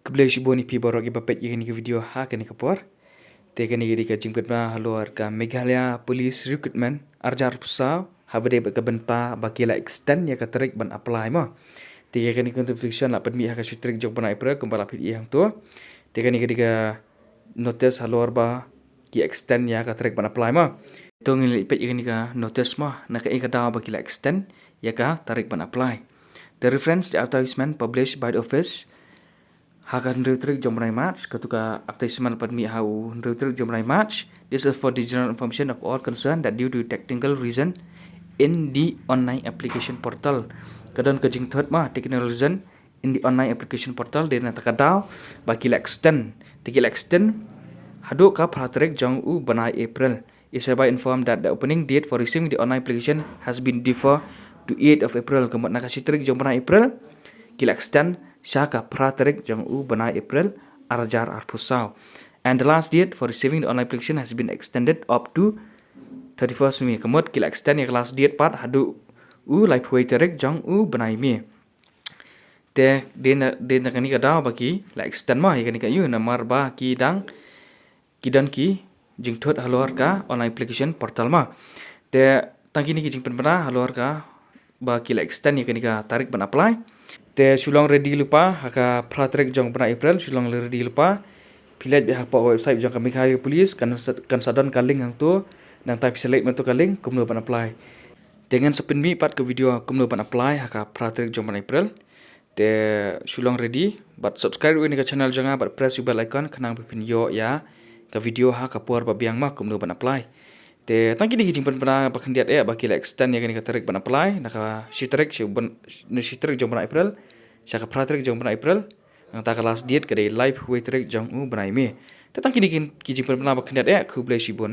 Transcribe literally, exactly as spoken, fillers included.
Khublei shibun ïa phi baroh kiba peit ïa kane ka video ha kane ka por. Te kane ka dei ka jingpynbna halor ka Meghalaya Police Recruitment arhajar arphew saw, ha ba dei bad ka bynta ba ki la extend ïa ka tarik ban apply mo. Te ïa kane ka notification la pynmih ha ka shi tarik jong bnai April kumba la phi ïohi hangto. Te kane ka dei ka notice halor ba ki extend ïa ka tarik ban apply mo. To ngin leit peit ïa kane ka notice mo, na kaei ka daw ba ki la extend ïa ka tarik ban apply. The reference, the advertisement published by the office ha ka hynriew tarik jong bnai March, kato ka advertisement la pynmih ha u hynriew tarik jong bnai March. This is for the general information of all concerned that due to technical reason in the online application portal. Ka don ka jingthut mo, technical reason in the online application portal, dei na kata ka daw ba ki la extend. Te ki la extend haduh ka phra tarik jong u bnai April. Is hereby informed that the opening date for receiving the online application has been deferred to eighth of April. Ka mut na ka shi tarik jong bnai April, ki la extend sha ka phra tarik jong u bnai April arhajar arphew saw. And the last date for receiving the online application has been extended up to thirty-first May. Ka mut ki la extend ïa ka last date pat haduh u laiphew wei tarik jong u bnai May. Te dei na, dei na kane ka daw ba ki la extend mo ïa kane ka ïa, namar ba ki dang, ki don ki jingthut halor ka online application portal mo. Te tang kine ki jingpynbna halor ka ba ki la extend ïa kane ka tarik ban apply. Te shu long ready lypa ha ka phra tarik jong bnai April, shu long ready lypa. Phi leit beit hapoh website jong ka Meghalaya Police, kan sa, kan sa don ka link hangto, nangta phi select mynta ka link kumno ban apply. Te ngan sa pynmih pat ka video kumno ban apply ha ka phra tarik jong bnai April. Te shu long ready bad subscribe ïa kane ka channel jong nga bad press ïa u bell icon khnang ba phin ïoh ïa ka video ha ka por ba biang mo kumno ban apply. Te tang kine ki jingpynbna ba khyndiat eh ba ki la extend ïa kane ka tarik ban apply na ka shi tarik, shi ban, na shi tarik jong bnai April sha ka phra tarik jong bnai April. Nangta ka last date ka dei laiphew wei tarik jong u bnai May. Te tang kine ki, ki jingpynbna ba khyndiat eh, khublei shibun.